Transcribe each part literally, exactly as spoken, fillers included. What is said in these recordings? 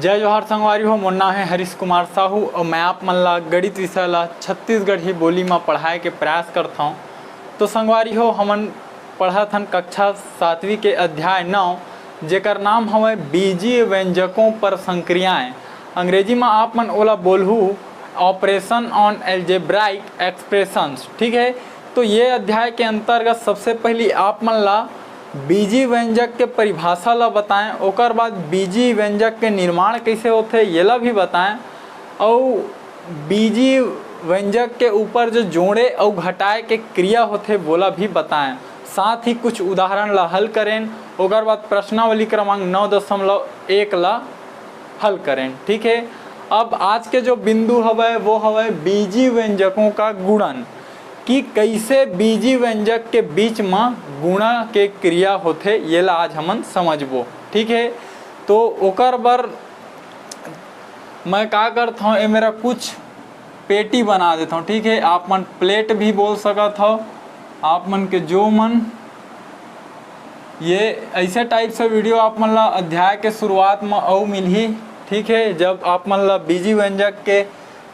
जय जोहार संगवारी हो, मोर नाम है हरीश कुमार साहू और मैं आप मन ला गणित विषय ला छत्तीसगढ़ी बोली मा पढ़ाए के प्रयास करत हौं। तो संगवारी हो, हमन पढ़त हन कक्षा सातवीं के अध्याय नौ, जेकर नाम हवय बीजी व्यंजकों पर संक्रियाएं। अंग्रेजी मा आप मन ओला बोलहू Operation on Algebraic Expressions, ठीक है। तो ये अध्याय के अंतर्गत सबसे पहली आप मन ला बीजी व्यंजक के परिभाषा ला बताएं, ओकर बाद बीजी व्यंजक के निर्माण कैसे होथे, येला भी बताएं, अउ बीजी व्यंजक के ऊपर जो जोड़े अउ घटाए के क्रिया होथे, वोला भी बताएं। साथ ही कुछ उदाहरण ला हल करें, ओकर बाद प्रश्नावली क्रमांक नौ दशमलव एक ला हल करें, ठीक है। अब आज के जो बिंदु हवय, वो हवय बीजी व्यंजकों का गुणन, कि कैसे बीजी व्यंजक के बीच म गुणा के क्रिया होथे, ये ला आज हमन समझबो, ठीक है। तो ओकर बर मैं का करत हौं, ये मेरा कुछ पेटी बना देत हौं, ठीक है। आप मन प्लेट भी बोल सकत हव, आप मन के जो मन। ये ऐसे टाइप से वीडियो आप मन ला अध्याय के शुरुआत म अउ मिलही, ठीक है। जब आप मन ला बीजी व्यंजक के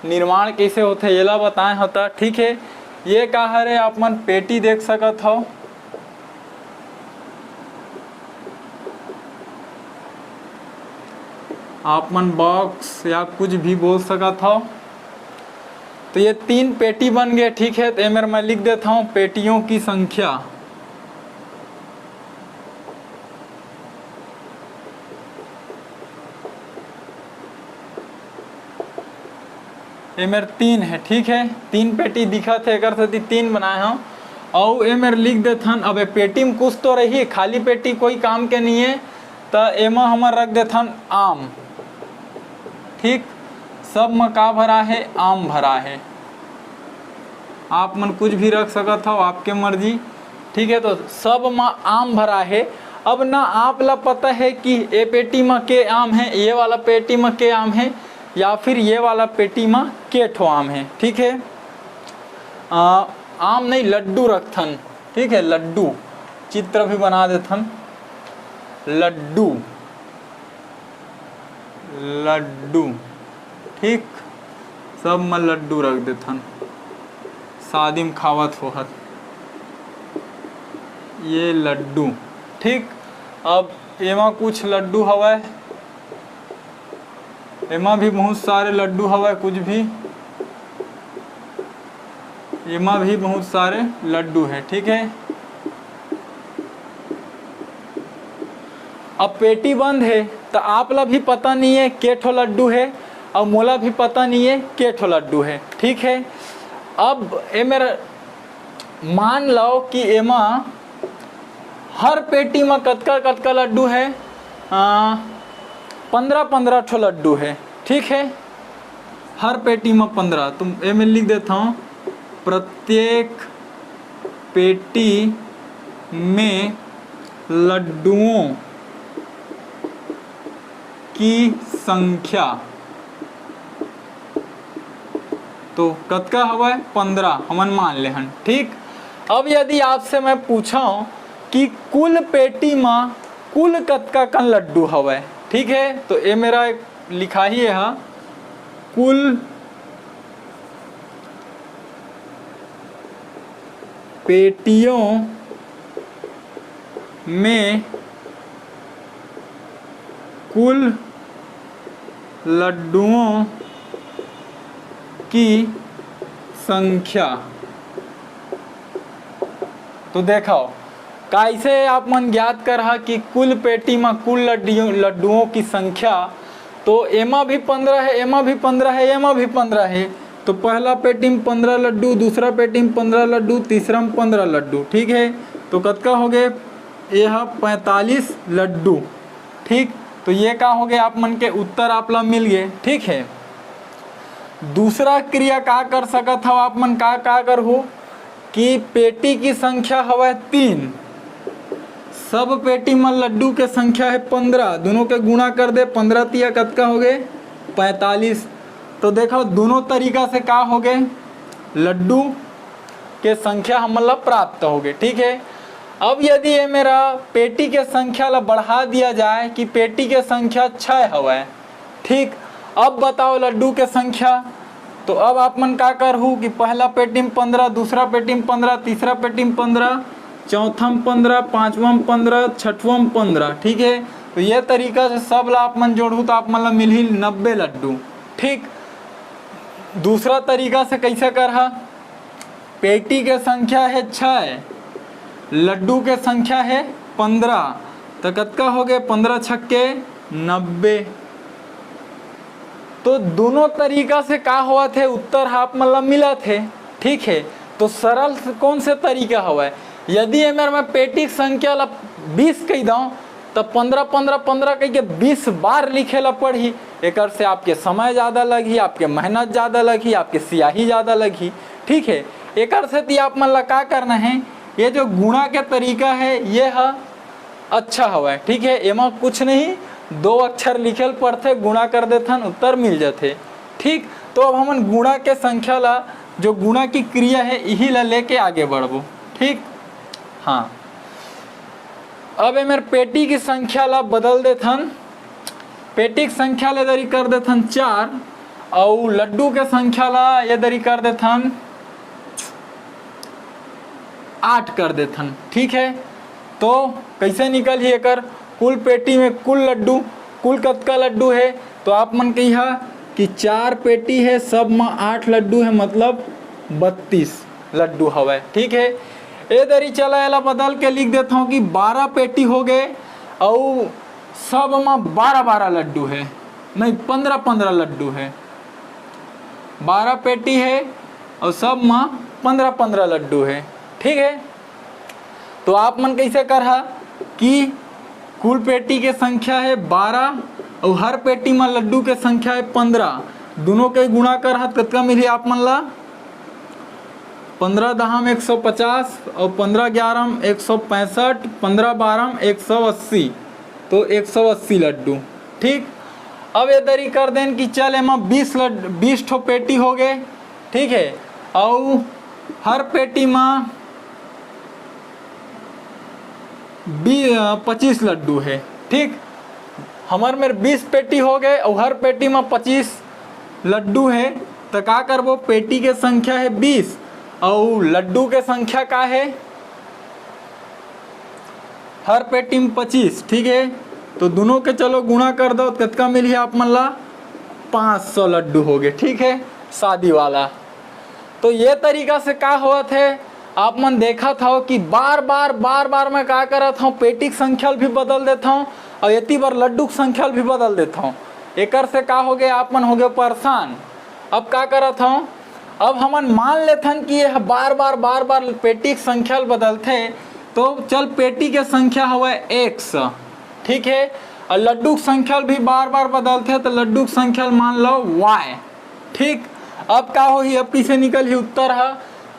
निर्माण कैसे होथे, येला बताए होता, ठीक है। ये का हरे, आप मन पेटी देख सकत हव, आप मन बॉक्स या कुछ भी बोल सकत हव। तो ये तीन पेटी बन गए, ठीक है। तो एमेर मैं लिख देता हूँ पेटियों की संख्या। एमेर तीन है, ठीक है, तीन पेटी दिखत है, एकर सेती तीन बनाए हौं। अउ एमेर लिख देथन, अब ए पेटी में कुछ तो रही, खाली पेटी कोई काम के नहीं है, त एमा हमर रख देथन आम, ठीक। सब म का भरा है? आम भरा है। आप मन कुछ भी रख सकत हव, आपके मर्जी, ठीक है। तो सब म आम भरा है। अब ना आप ला पता है कि ए पेटी म के आम है, ये वाला पेटी म के आम है, या फिर ये वाला पेटी म के ठो आम है, ठीक है। आ, आम नहीं, लड्डू रखथन, ठीक है, लड्डू, चित्र भी बना देथन, लड्डू, लड्डू, ठीक, सब म लड्डू रख देथन, शादी म खावत होहत, ये लड्डू, ठीक। अब एमा कुछ लड्डू हवय, एमा भी बहुत सारे लड्डू हवय, कुछ भी, एमा भी बहुत सारे लड्डू है, ठीक है। अब पेटी बंद है, तो आप ला भी पता नहीं है के ठो लड्डू है, और मोला भी पता नहीं है के ठो लड्डू है, ठीक है। अब ए मेरा मान लो कि एमा हर पेटी म कतका कतका लड्डू है? आ, पंद्रह पंद्रह ठो लड्डू है, ठीक है। हर पेटी म पंद्रह, तो एमे लिख देता हूँ, प्रत्येक पेटी में लड्डुओं की संख्या तो कतका हवय? पंद्रह हमन मान ले हन, ठीक। अब यदि आपसे मैं पूछूं कि कुल पेटी म कुल कतका कन लड्डू हवय, ठीक है, तो ये मेरा एक लिखाही है, कुल पेटियों में कुल लड्डुओं की संख्या। तो देखो, कैसे आप मन ज्ञात करहा कि कुल पेटी म कुल लड्डियों, लड्डुओं की संख्या, तो एमा भी पंद्रह है, एमा भी पंद्रह है, एमा भी पंद्रह है। तो पहला पेटी में पंद्रह लड्डू, दूसरा पेटी में पंद्रह लड्डू, तीसरा में पंद्रह लड्डू, ठीक है। तो कतका हो गए? ये ह पैंतालीस लड्डू, ठीक। तो ये का हो गए? आप मन के उत्तर आप ला मिल गए, ठीक है। दूसरा क्रिया का कर सकत हव आप मन, का, का करहू कि पेटी की संख्या हवय तीन, सब पेटी म लड्डू के संख्या है पंद्रह, दोनों के गुणा कर दे, पंद्रह तिया कतका हो गए? पैंतालीस। तो देखो, दोनों तरीका से का हो गए? लड्डू के संख्या हमन ला प्राप्त हो गए, ठीक है। अब यदि ये मेरा पेटी के संख्या ला बढ़ा दिया जाए कि पेटी के संख्या छः हवय, ठीक, अब बताओ लड्डू के संख्या। तो अब आप मन का करहू कि पहला पेटी में पंद्रह, दूसरा पेटी में पंद्रह, तीसरा पेटी में पंद्रह, चौथा में पंद्रह, पांचवा में पंद्रह, छठवा में पंद्रह। ठीक है, तो ये तरीका से सब ला आप मन जोड़हू तो आप मन ला मिलही नब्बे लड्डू। ठीक, दूसरा तरीका से कैसे करहा, पेटी के संख्या है छः, लड्डू के संख्या है पंद्रह, तो कतका हो गए? पंद्रह छक्के नब्बे। तो दोनों तरीका से का होवत हे, उत्तर ह आप मन ला मिलत हे। ठीक है, तो सरल से कौन से तरीका हवय? यदि एमेर मैं पेटी के संख्या ला बीस कही दऊं, त पंद्रह पंद्रह पंद्रह कह के बीस बार लिखे ला पड़ही। एकर से आपके समय ज़्यादा लगही, आपके मेहनत ज़्यादा लगही, आपके सियाही ज़्यादा लगही। ठीक है, एकर सेती आप मन ला का करना है, ये जो गुणा के तरीका है, ये ह अच्छा हवय। ठीक है, एमा कुछ नहीं, दो अक्षर लिखे ल पड़थे, गुणा कर देथन, उत्तर मिल जाथे। ठीक, तो अब हमन गुणा के संख्या ला, जो गुणा की क्रिया है, इही ला लेके आगे बढ़बो। ठीक, हाँ, अब एमेर पेटी की संख्या ला बदल देथन। पेटी की संख्या ला ए दरी कर देथन चार, अउ लड्डू के संख्या ला ए दरी कर देथन आठ कर देथन। ठीक है, तो कैसे निकलही एकर? कुल पेटी में कुल लड्डू, कुल कतका लड्डू है? तो आप मन कहिहा कि चार पेटी है, सब में आठ लड्डू है, मतलब बत्तीस लड्डू हवय। ठीक है, ए दरी चला, एला बदल के लिख देथव कि बारह पेटी हो गए, अउ सब में बारह बारह लड्डू है, नहीं, पंद्रह पंद्रह लड्डू है। बारह पेटी है और सब में पंद्रह पंद्रह लड्डू है। ठीक है, तो आप मन कैसे करहा कि कुल पेटी के संख्या है बारह और हर पेटी में लड्डू के संख्या है पंद्रह, दोनों के गुणा करहा त कतका मिलही आप मन ला? पंद्रह दहा में एक सौ पचास और पंद्रह ग्यारह में एक सौ पैंसठ, पंद्रह बारह में एक सौ अस्सी, तो एक सौ अस्सी लड्डू। ठीक, अब ये दरी कर देन कि चल एमा बीस लड-, बीस ठो पेटी हो गए। ठीक है, और हर पेटी में बी-, अ, पच्चीस लड्डू है। ठीक, हमर मेर बीस पेटी हो गए और हर पेटी में पच्चीस लड्डू है, तो का करबो? पेटी के संख्या है बीस और लड्डू के संख्या का है? हर पेटी में पच्चीस। ठीक है, तो दोनों के चलो गुणा कर दो, कतका मिलही आप मन ला? पाँच सौ लड्डू हो गए। ठीक है, शादी वाला। तो ये तरीका से का होवत है, आप मन देखत हव कि बार बार बार बार मैं का करत हव, पेटी के संख्या ल भी बदल देत हव और एती बर लड्डू के संख्या ल भी बदल देत हव। एकर से का हो गए, आप मन हो गए परेशान। अब का करत हव, अब हमन मान लेथन कि यह बार बार बार बार पेटी के संख्या ल बदलथे, तो चल पेटी के संख्या हवय एक्स, ठीक है, और लड्डू के संख्या ल भी बार बार बदलथे, तो लड्डू के संख्या ल मान लो वाई। ठीक, अब का होही, अब कइसे निकलही उत्तर ह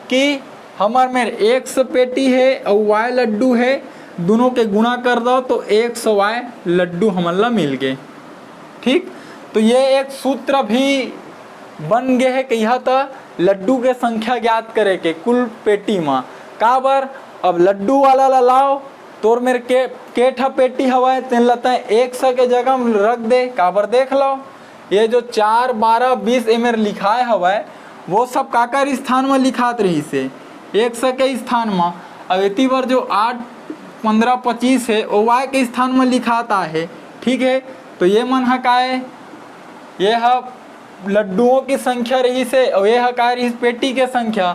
कि हमर मेर एक्स पेटी है और वाई लड्डू है, दोनों के गुणा कर दो तो एक्स वाई लड्डू हमन ला मिल गए। ठीक, तो ये एक सूत्र भी बन गए है, कहिया त लड्डू के संख्या ज्ञात करे के कुल पेटी म। काबर, अब लड्डू वाला ला लाओ, तोर मेर के, के ठा पेटी हवय, तेन ला तैं एक्स के जगह म रख दे। काबर, देख लो, ये जो चार, बारह, बीस ए मेर लिखाए हवय, वो सब काकर स्थान म लिखात रहिस हे? एक्स के स्थान म। अब एती बर जो आठ, पंद्रह, पच्चीस है, वो वाई के स्थान म लिखात आहे। ठीक है, तो ये मन ह का है? ये ह लड्डुओं की संख्या रहिस हे, और ये ह का रहिस? पेटी के संख्या।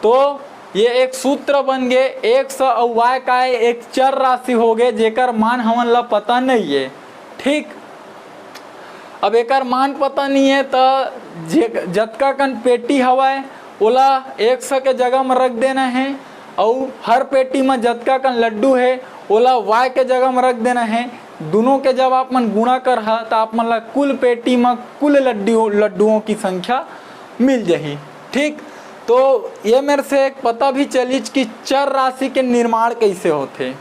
तो ये एक सूत्र बन गए, एक्स और वाई का एक चर राशि हो गए, जेकर मान हमन ला पता नहीं है। ठीक, अब एकर मान पता नहीं है, त जे, जतका कन पेटी हवय, ओला एक्स के जगह म रख देना है, अउ हर पेटी म जतका कन लड्डू है, ओला वाई के जगह म रख देना है। दोनों के जब आप मन गुणा करहा, त आप मन ला कुल पेटी म कुल लड्डू, लड्डुओं की संख्या मिल जाही। ठीक, तो ये मेर से एक पता भी चलिच कि चर राशि के निर्माण कैसे होथे।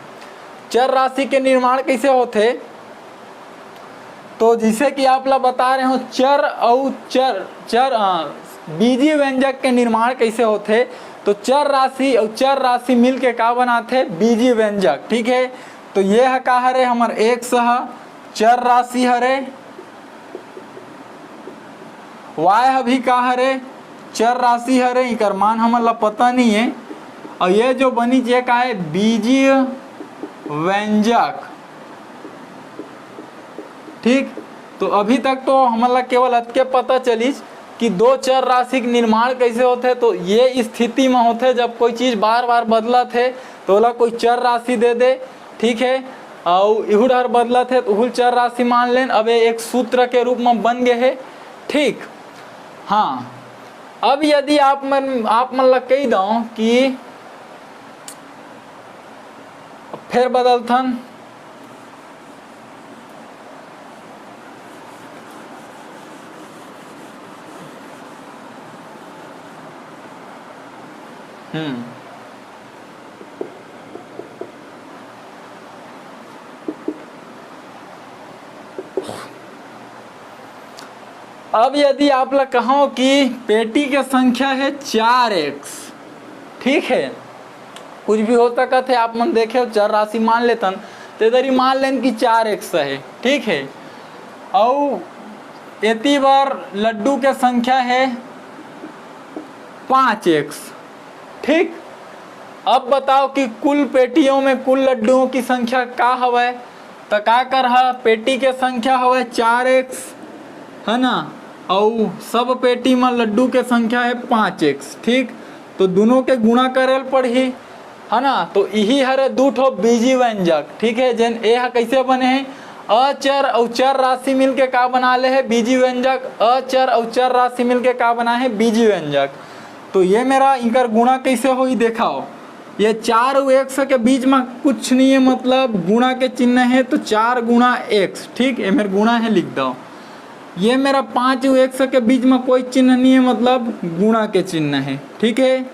चर राशि के निर्माण कैसे होथे? तो जैसे कि आप ला बता रहे हो, चर अउ चर, चर, अ, बीजी व्यंजक के निर्माण कैसे होथे? तो चर राशि अउ चर राशि मिल के का बनाथे? बीजी व्यंजक। ठीक है, तो ये ह का हरे? हमर एक्स ह चर राशि हरे, Y ह भी का हरे, चर राशि हरे, इकर मान हमन ला पता नहीं है। और ये जो बनी जे का है, बीजी व्यंजक, ठीक। तो अभी तक तो हमन ला केवल अतके पता चलिस कि दो चर राशि के निर्माण कैसे होथे। तो ये स्थिति में होथे, जब कोई चीज बार बार बदलत हे तो ओला कोई चर राशि दे दे, ठीक है, अउ इहू डहर बदलत हे तो उहुल चर राशि मान लेन। अब ये एक सूत्र के रूप में बन गए हे, ठीक। हाँ, अब यदि आप मन, आप मन ला कही दऊं कि फेर बदलथन, हम्म। अब यदि आप ला कहूं कि पेटी के संख्या है चार एक्स, ठीक है, कुछ भी हो सकत है, आप मन देखे हो, चर राशि मान लेथन, तो इधर ही मान लेन कि चार एक्स है, ठीक है, अउ एती बर लड्डू के संख्या है पाँच एक्स, ठीक। अब बताओ कि कुल पेटियों में कुल लड्डुओं की संख्या का हवय? त का करहा, पेटी के संख्या हवय चार एक्स, है ना, अउ सब पेटी में लड्डू के संख्या है पाँच एक्स, ठीक। तो दोनों के गुणा करे ल पड़ही, है ना। तो इही हरे दू ठो बीजी व्यंजक, ठीक है, जेन ए ह कैसे बने हे, अचर अउ चर राशि मिलके का बना ले हे, बीजी व्यंजक। अचर अउ चर राशि मिलके का बना हे, बीजी व्यंजक। तो ये मेरा इनकर गुणा कैसे होही, देखाओ, ये चार अउ एक्स के बीच में कुछ नहीं है, मतलब गुणा के चिन्ह है, तो चार गुणा एक्स, ठीक, ये मेर गुणा है, लिख दो। ये मेरा पाँच अउ एक्स के बीच में कोई चिन्ह नहीं है, मतलब गुणा के चिन्ह है, ठीक है।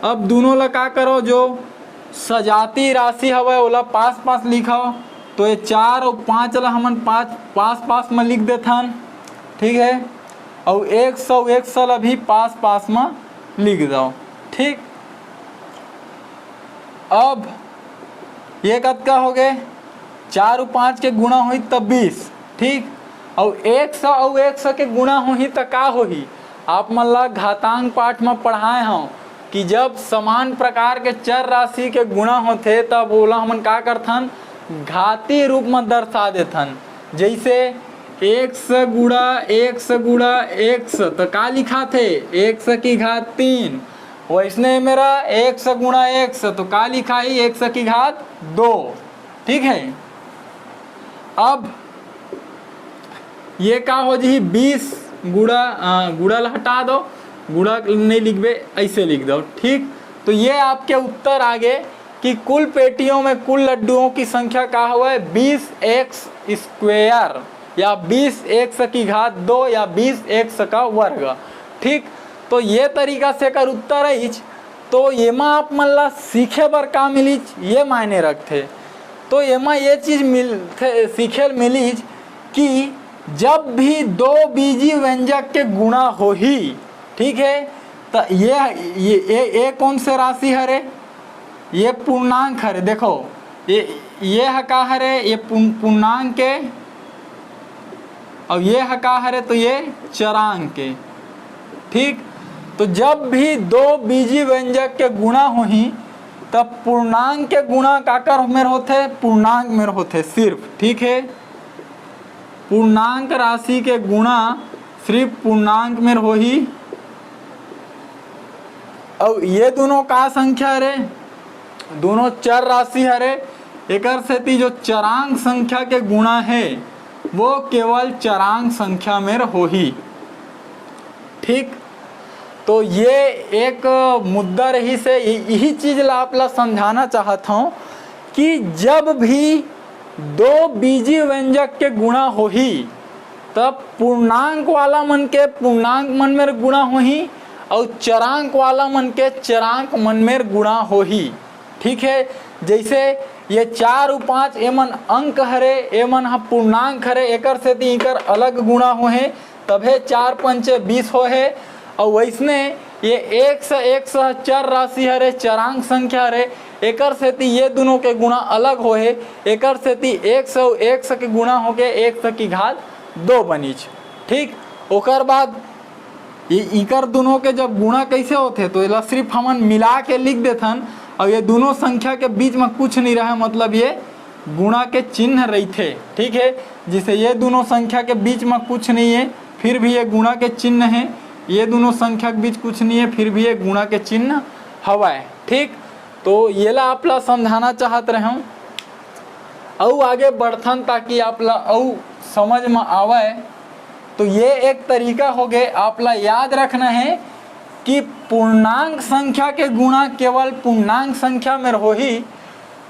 अब दोनों ला का करो, जो सजाती राशि हवय ओला पास पास लिखो। तो ये चार अउ पाँच ला हमन पाँच पास पास में लिख देथन, ठीक है। अउ एक्स अउ एक्स ला भी पास पास में लिख दो, ठीक। अब ये कतका हो गए, चार अउ पाँच के गुणा होही तब बीस, ठीक। अउ एक्स अउ एक्स के गुणा होही त का होही? आप मन ला घातांक पाठ म पढ़ाए हव कि जब समान प्रकार के चर राशि के गुणा होथे, तब ओला हमन का करथन, घातीय रूप म दर्शा देथन। जैसे एक्स गुणा एक्स गुणा एक्स, त का लिखाथे? एक्स की घात तीन। वैसने मेरा एक्स गुणा एक्स, तो का लिखाही? एक्स की घात दो। ठीक है, अब ये का हो जही, बीस गुणा, अ, गुणा ला हटा दो, गुणा नहीं लिखबे, ऐसे लिख दो। ठीक, तो ये आपके उत्तर आगे कि कुल पेटियों में कुल लड्डुओं की संख्या का हुआ है? बीस एक्स स्क्वेयर या बीस एक्स की घात दो या बीस एक्स का वर्ग। ठीक, तो ये तरीका से एकर उत्तर है। तो एमा आप मन ला सीखे बर का मिलिच, ये मायने रखथे। तो एमा ये चीज मिलथे, सीखे ल मिलिच कि जब भी दो बीजी व्यंजक के गुणा होही, ठीक है, त ये, ये, ये, ये कौन से राशि हरे? ये पूर्णांक हरे। देखो, ये, ये ह का हरे? ये पूर्ण-, पूर्णांक के, और ये ह का हरे? तो ये चरांक के। ठीक, तो जब भी दो बीजी व्यंजक के गुणा होही, तब पूर्णांक के गुणा काकर मेर होथे? पूर्णांक मेर होथे सिर्फ। ठीक है, पूर्णांक राशि के गुणा सिर्फ पूर्णांक मेर होही। अउ ये दोनों का संख्या हरे? दोनों चर राशि हरे, एकर सेती जो चरांक संख्या के गुणा है, वो केवल चरांक संख्या मेर होही। ठीक, तो ये एक मुद्दा रहिस हे, इ-, इही चीज ला आप ला समझाना चाहत हूँ कि जब भी दो बीजी व्यंजक के गुणा होही, तब पूर्णांक वाला मन के पूर्णांक मन मेर गुणा होही, अउ चरांक वाला मन के चरांक मन मेर गुणा होही। ठीक है, जैसे ये चार अउ पाँच, एमन अंक हरे, एमन ह पूर्णांक हरे, एकर सेती इकर अलग गुणा होहे, तभे चार पंचे बीस होहे। अउ वैसने ये एक्स, एक्स ह चर राशि हरे, चरांक संख्या हरे, एकर सेती ये दोनों के गुणा अलग होहे, एकर सेती एक्स अउ एक्स के गुणा होके एक्स की घात दो बनिच। ठीक, ओकर बाद ये इकर दोनों के जब गुणा कैसे होथे, तो एला सिर्फ हमन मिला के लिख देथन, और ये दोनों संख्या के बीच में कुछ नहीं रहे, मतलब ये गुणा के चिन्ह रहिथे, ठीक है। जिसे ये दोनों संख्या के बीच में कुछ नहीं है, फिर भी ये गुणा के चिन्ह है, ये दोनों संख्या के बीच कुछ नहीं है, फिर भी ये गुणा के चिन्ह हवय, ठीक। तो येला आप ला समझाना चाहत रहे हूँ। अउ आगे बढ़थन, ताकि आप ला अउ समझ में आवय। तो ये एक तरीका हो गए, आप ला याद रखना है कि पूर्णांक संख्या के गुणा केवल पूर्णांक संख्या में होही,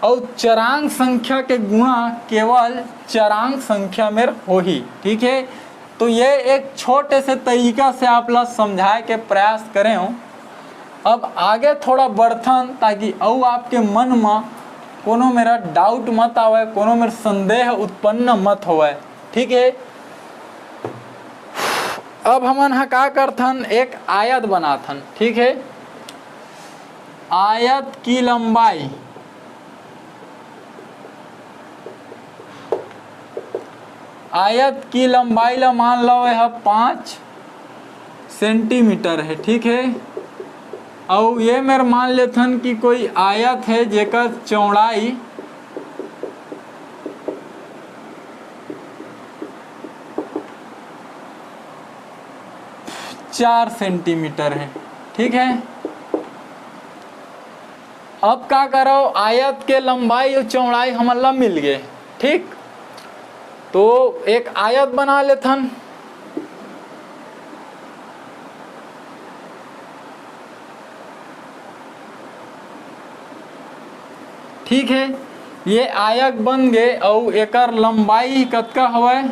और चरांक संख्या के गुणा केवल चरांक संख्या में होही, ठीक है। तो ये एक छोटे से तरीका से आप ला समझाए के प्रयास करे हूँ। अब आगे थोड़ा बढ़थन, ताकि अउ आपके मन में कोनो मेरा डाउट मत आवय, कोनो मेरा संदेह उत्पन्न मत होवय, ठीक है। अब हमन ह का करथन, एक आयत बनाथन, ठीक है। आयत की लंबाई, आयत की लंबाई ला मान लो, यह पाँच सेंटीमीटर है, ठीक है। अउ ये मेर मान लेथन कि कोई आयत है, जेकर चौड़ाई चार सेंटीमीटर है, ठीक है। अब का करो, आयत के लंबाई और चौड़ाई हमन ला मिल गए, ठीक। तो एक आयत बना लेथन, ठीक है। ये आयत बन गए, अउ एकर लंबाई कतका हवय?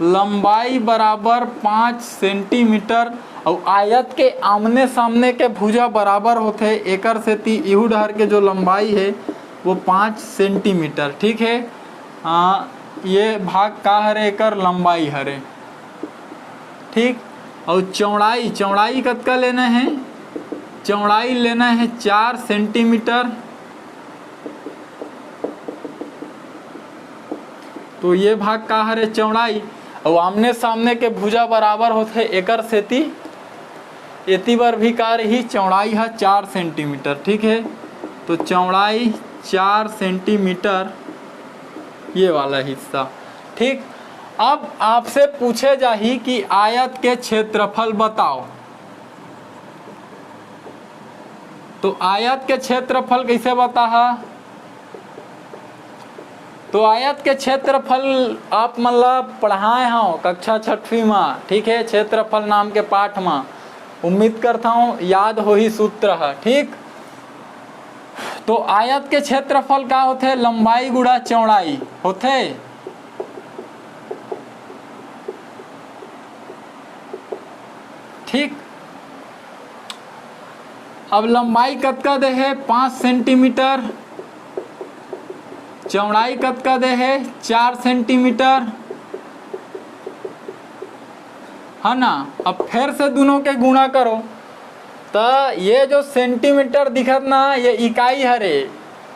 लंबाई बराबर पाँच सेंटीमीटर। अउ आयत के आमने सामने के भुजा बराबर होथे, एकर सेती इहू डहर के जो लंबाई है वो पाँच सेंटीमीटर, ठीक है। आ, ये भाग का हरे? एकर लंबाई हरे, ठीक। अउ चौड़ाई, चौड़ाई कतका लेना है? चौड़ाई लेना है चार सेंटीमीटर। तो ये भाग का हरे? चौड़ाई। अउ आमने सामने के भुजा बराबर होथे, एकर सेती एती बर भी का रही? चौड़ाई ह चार सेंटीमीटर, ठीक है। तो चौड़ाई चार सेंटीमीटर, ये वाला हिस्सा, ठीक। अब आपसे पूछे जाही कि आयत के क्षेत्रफल बताओ। तो आयत के क्षेत्रफल कैसे बताहा? तो आयत के क्षेत्रफल आप मन ला पढ़ाए हव कक्षा छठवीं मा, ठीक है, क्षेत्रफल नाम के पाठ मा। उम्मीद करता हूँ याद होही सूत्र ह, ठीक। तो आयत के क्षेत्रफल का होथे? लंबाई गुणा चौड़ाई होथे, ठीक। अब लंबाई कतका दे हे? पाँच सेंटीमीटर। चौड़ाई कतका दे हे? चार सेंटीमीटर, है ना। अब फिर से दोनों के गुणा करो, तो ये जो सेंटीमीटर दिखत ना, ये इकाई हरे,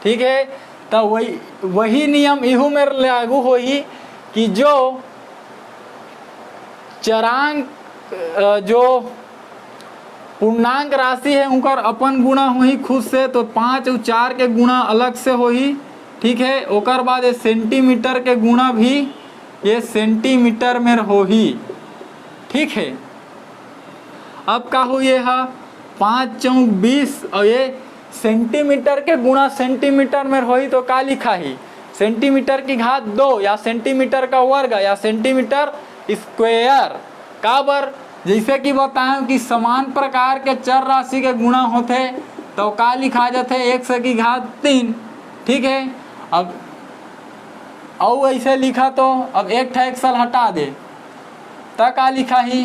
ठीक है। तो वही, वही नियम इहू में लागू होही कि जो चरांक, अ, जो पूर्णांक राशि है, उनकर अपन गुणा होही खुद से, तो पाँच अउ चार के गुणा अलग से होही, ठीक है। ओकर बाद ये सेंटीमीटर के गुणा भी ये सेंटीमीटर में होही, ठीक है। अब का हो, ये हा पाँच चौक बीस, और ये सेंटीमीटर के गुणा सेंटीमीटर में होही, तो का लिखाही? सेंटीमीटर की घात दो, या सेंटीमीटर का वर्ग, या सेंटीमीटर स्क्वायर। काबर? जैसे कि बताएं कि समान प्रकार के चर राशि के गुणा होथे, तो का लिखा जाथे? एक्स की घात तीन, ठीक है। अब अउ ऐसे लिखा तो अब एक ठा एक्स ल हटा दे, त का लिखाही?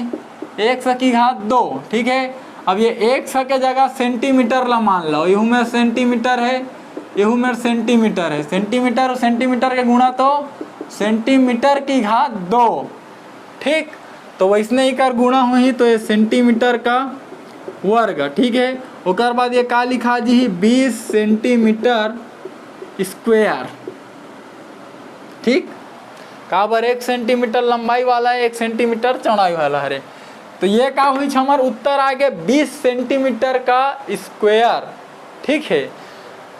एक्स की घात दो, ठीक है। अब ये एक्स के जगह सेंटीमीटर ला मान लो, इहू में सेंटीमीटर है, इहू में सेंटीमीटर है, सेंटीमीटर और सेंटीमीटर के गुणा तो सेंटीमीटर की घात दो, ठीक। तो वैसने एकर गुणा होही तो ये सेंटीमीटर का वर्ग, ठीक है। ओकर बाद ये का लिखा जी? बीस सेंटीमीटर स्क्वायर, ठीक। काबर? एक सेंटीमीटर लंबाई वाला है, एक सेंटीमीटर चौड़ाई वाला हरे। तो ये का हुई, हमर उत्तर आगे बीस सेंटीमीटर का स्क्वायर। ठीक है,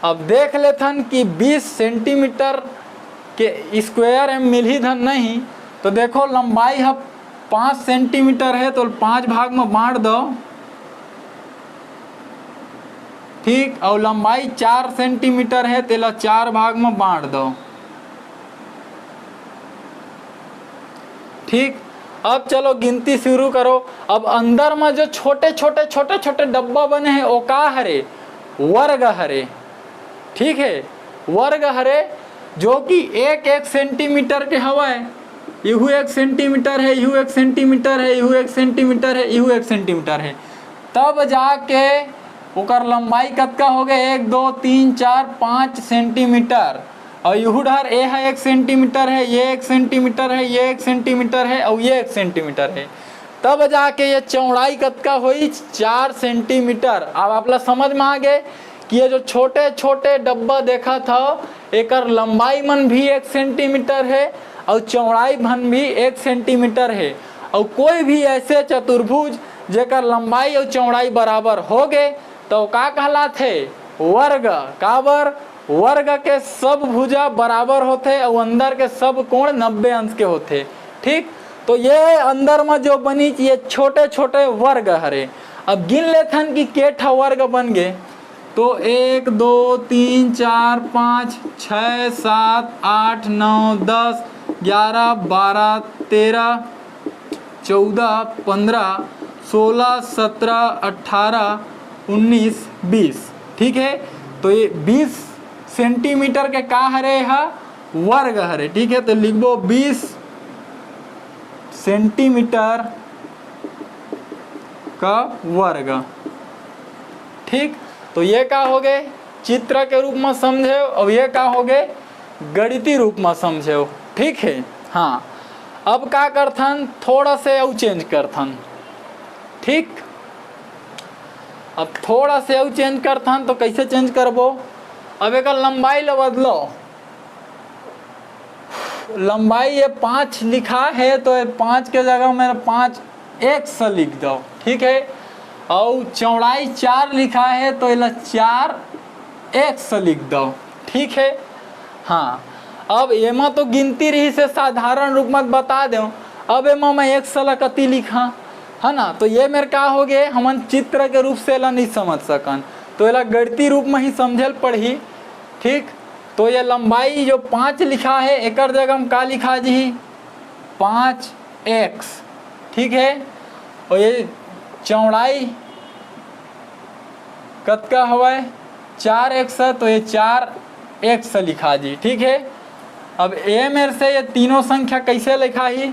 अब देख लेथन कि बीस सेंटीमीटर के स्क्वायर में मिलही धन नहीं। तो देखो, लंबाई ह पाँच सेंटीमीटर है, तो पाँच भाग में बांट दो। ठीक, और लंबाई चार सेंटीमीटर है, तेला चार भाग में बांट दो। ठीक, अब चलो गिनती शुरू करो। अब अंदर में जो छोटे छोटे छोटे छोटे डब्बा बने हैं, वो का हरे? वर्ग हरे। ठीक है, वर्ग हरे, जो कि एक एक सेंटीमीटर के हवय। इहू एक सेंटीमीटर है, इहू एक सेंटीमीटर है, इहू एक सेंटीमीटर है, इहू एक सेंटीमीटर है। तब जाके ओकर लंबाई कतका हो गए? एक, दो, तीन, चार, पाँच सेंटीमीटर। और इहू डहर ए ह एक सेंटीमीटर है, ये एक सेंटीमीटर है, ये एक सेंटीमीटर है और ये एक सेंटीमीटर है। तब जाके ये चौड़ाई कतका होई? चार सेंटीमीटर। अब आप ला समझ में आ गए कि ये जो छोटे छोटे डब्बा देखत हव, एकर लंबाई मन भी एक सेंटीमीटर है और चौड़ाई मन भी एक सेंटीमीटर है। और कोई भी ऐसे चतुर्भुज जेकर लंबाई और चौड़ाई बराबर हो गए, तो का कहलात है? वर्ग। काबर? वर्ग के सब भुजा बराबर होथे और अंदर के सब कोण नब्बे अंश के होथे। ठीक, तो ये अंदर में जो बनी, ये छोटे छोटे वर्ग हरे। अब गिन लेथन कि के ठा वर्ग बन गए। तो एक, दो, तीन, चार, पाँच, छः, सात, आठ, नौ, दस, ग्यारह, बारह, तेरह, चौदह, पन्द्रह, सोलह, सत्रह, अठारह, उन्नीस, बीस। ठीक है, तो ये बीस सेंटीमीटर के का हरे? ह वर्ग हरे। ठीक है, तो लिखबो बीस सेंटीमीटर का वर्ग। ठीक, तो ये का हो गए? चित्र के रूप में समझे, और ये का हो गए? गणितीय रूप में समझे। ठीक है, हाँ, अब का करथन, थोड़ा से अउ चेंज करथन। ठीक, अब थोड़ा से अउ चेंज करथन। तो कैसे चेंज करबो? अब एक लंबाई ल बदलो। लंबाई ये पाँच लिखा है, तो ये पाँच के जगह में पाँच एक्स लिख दो। ठीक है, और चौड़ाई चार लिखा है, तो एला चार एक्स लिख दो। ठीक है, हाँ, अब एमा तो गिनती रही से साधारण रूप में बता देव। अब एमा मैं एक्स ला कति लिखा, है ना? तो ये मेर का हो गए, हमन चित्र के रूप से एला नहीं समझ सकन, तो एला गणितीय रूप में ही समझे ल पड़ही। ठीक, तो ये लंबाई जो पाँच लिखा है, एकर जगह में का लिखा जी? पाँच एक्स। ठीक है, और ये चौड़ाई कतका हवय? चार एक्स, तो ये चार एक्स लिखा जी। ठीक है, अब ए मेर से ये तीनों संख्या कैसे लिखाही?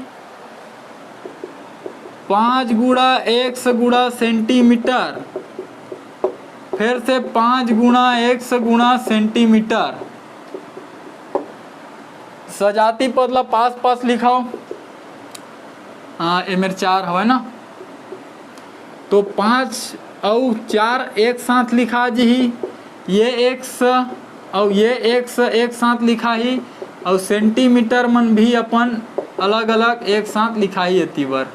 पाँच गुणा एक्स गुणा सेंटीमीटर, फिर से पाँच गुणा एक्स गुणा सेंटीमीटर। सजाती पद ला पास पास लिखाओ। हाँ, ए मेर चार हवय ना, तो पाँच अउ चार एक साथ लिखा जही। ये एक्स अउ ये एक्स एक साथ लिखाही, अउ सेंटीमीटर मन भी अपन अलग अलग एक साथ लिखाही एती बर।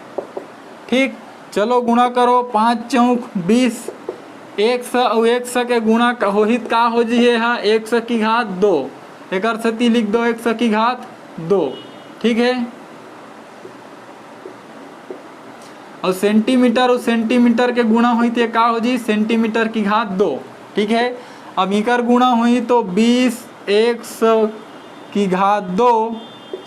ठीक, चलो गुणा करो, पाँच चौक बीस। एक्स अउ एक्स के गुणा क-, होही त का हो जही? हा, एक्स की घात दो, एकर सेती लिख दो एक्स की घात दो। ठीक है, अउ सेंटीमीटर अउ सेंटीमीटर के गुणा होही त का हो जी? सेंटीमीटर की घात दो। ठीक है, अब इकर गुणा होही तो बीस एक्स की घात दो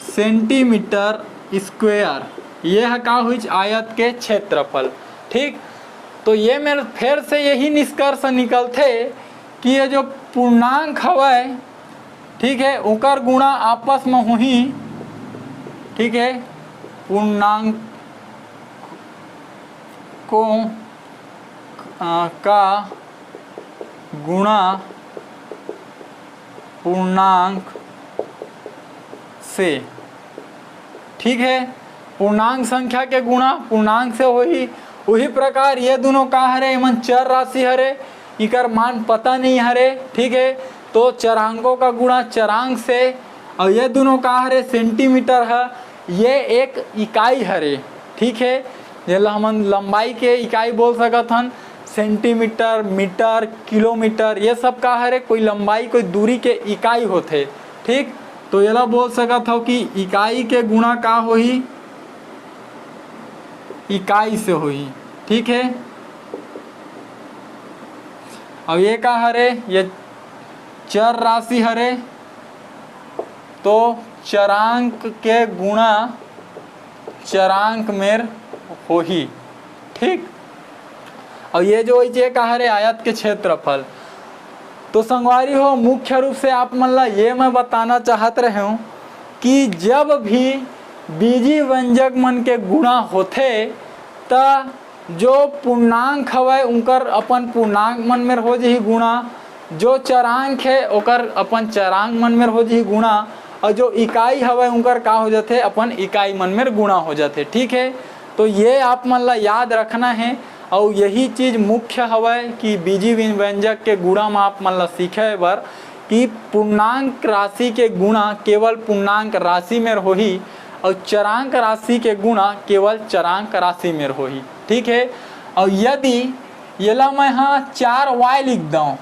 सेंटीमीटर स्क्वायर। ये ह का होइच? आयत के क्षेत्रफल। ठीक, तो ये मेर फेर से यही निष्कर्ष निकलथे कि ये जो पूर्णांक हवय, ठीक है, ओकर गुणा आपस में होही। ठीक है, पूर्णांक को, आ, का गुणा पूर्णांक से। ठीक है, पूर्णांक संख्या के गुणा पूर्णांक से होही। उही प्रकार ये दोनों का हरे? एमन चर राशि हरे, इकर मान पता नहीं हरे। ठीक है, तो चरांकों का गुणा चरांक से। और ये दोनों का हरे? सेंटीमीटर है, ये एक इकाई हरे। ठीक है, जेला हमन लंबाई के इकाई बोल सकत हन, सेंटीमीटर, मीटर, किलोमीटर, ये सब का हरे, कोई लंबाई, कोई दूरी के इकाई होथे। ठीक, तो एला बोल सकत हव कि इकाई के गुणा का होही, इकाई से होही। ठीक है, अब ये का हरे, ये चर राशि हरे, तो चरांक के गुणा चरांक मेर होही। ठीक, और ये जो होइस, ये का हरे, आयत के क्षेत्रफल। तो संगवारी हो, मुख्य रूप से आप मन ला ये मैं बताना चाहत रहे हूँ कि जब भी बीजी व्यंजक मन के गुणा होथे, त जो पूर्णांक हवय, उनकर अपन पूर्णांक मन में हो जही गुणा, जो चरांक है, ओकर अपन चरांक मन में हो जही गुणा, और जो इकाई हवय, उनकर का हो जाथे, अपन इकाई मन में गुणा हो जाथे। ठीक है, तो ये आप मन ला याद रखना है। और यही चीज मुख्य हवय कि बीजी व्यंजक के गुणा में आप मन ला सीखे बर कि पूर्णांक राशि के गुणा केवल पूर्णांक राशि में होही, और चरांक राशि के गुणा केवल चरांक राशि में होही। ठीक है, और यदि येला मैं हा चार वाई लिख दऊँ,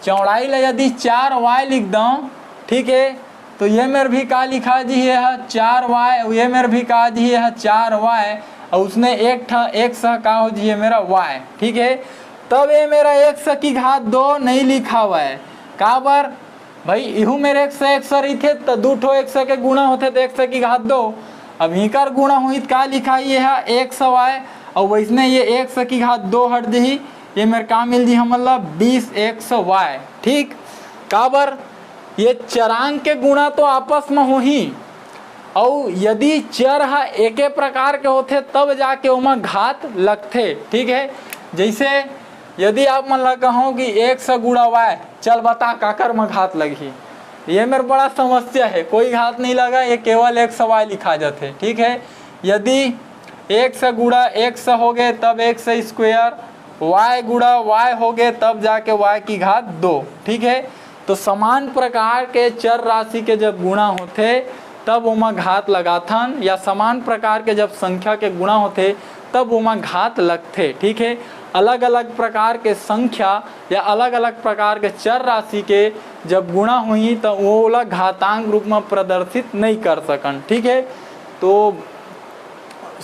चौड़ाई ला यदि चार वाई लिख दऊँ, ठीक है, तो ये मेर भी का लिखा जी, ये हा चार वाई, और ये मेर भी का जी, ये हा चार वाई, और उसने एक ठा एक्स का हो जी, ये मेरा वाई। ठीक है, तब ये मेरा एक्स की घात दो नहीं लिखा हुआ है। काबर भाई, इहू मेर एक्स, एक्स रहिथे, त दू ठो एक्स के गुणा होथे, त एक्स की घात दो। अब इकर गुणा होही, त का लिखाही, ये हा एक्स वाई, और वैसने ये एक्स की घात दो हट जही, ये मेर का मिल जही हमन ला, बीस एक्स वाई। ठीक, काबर ये चरांक के गुणा तो आपस में होही, अउ यदि चर हा एके प्रकार के होथे, तब जाके ओमा घात लगथे। ठीक है, जैसे यदि आप मन ला कहूँ कि एक्स गुणा वाई, चल बता काकर म घात लगही, ये मेर बड़ा समस्या है, कोई घात नहीं लगा, ये केवल एक्स वाई लिखा जाथे। ठीक है, यदि एक्स गुणा एक्स हो गए, तब एक्स स्क्वायर, वाई गुणा वाई हो गए, तब जाके वाई की घात दो। ठीक है, तो समान प्रकार के चर राशि के जब गुणा होथे, तब ओमा घात लगाथन, या समान प्रकार के जब संख्या के गुणा होथे, तब ओमा घात लगथे। ठीक है, अलग-अलग प्रकार के संख्या या अलग-अलग प्रकार के चर राशि के जब गुणा होही, त ओला घातांक रूप में प्रदर्शित नहीं कर सकन। ठीक है, तो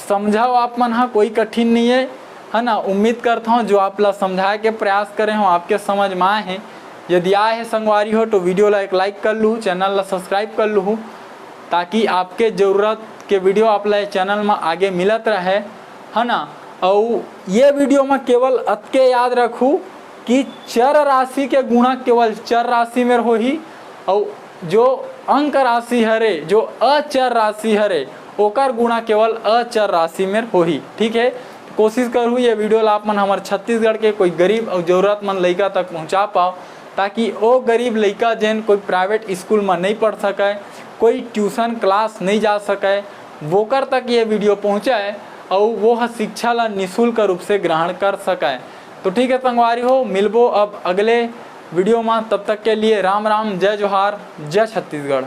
समझव आप मन हा, कोई कठिन नहीं है, है ना। उम्मीद करता हूँ जो आप ला समझाए के प्रयास करे हूँ, आपके समझ में आए हैं। यदि आए हैं संगवारी हो, तो वीडियो ला एक लाइक कर लूँ, चैनल ला सब्सक्राइब कर लूँ, ताकि आपके जरूरत के वीडियो आप ला ये चैनल में आगे मिलत रहे, है ना। अउ ये वीडियो में केवल अतके याद रखू कि चर राशि के गुणा केवल चर राशि में होही, अउ जो अंक राशि हरे, जो अचर राशि हरे, ओकर गुणा केवल अचर राशि में होही। ठीक है, कोशिश करहू ये वीडियो ला आप मन हमर छत्तीसगढ़ के कोई गरीब अउ जरूरतमंद लइका तक पहुंचा पाओ, ताकि ओ गरीब लइका जेन कोई प्राइवेट स्कूल में नहीं पढ़ सके, कोई ट्यूशन क्लास नहीं जा सके, वोकर तक ये वीडियो पहुंचे अउ वो ह शिक्षा ला निशुल्क रूप से ग्रहण कर सके। तो ठीक है संगवारी हो, मिलबो अब अगले वीडियो में। तब तक के लिए राम राम, जय जोहार, जय छत्तीसगढ़।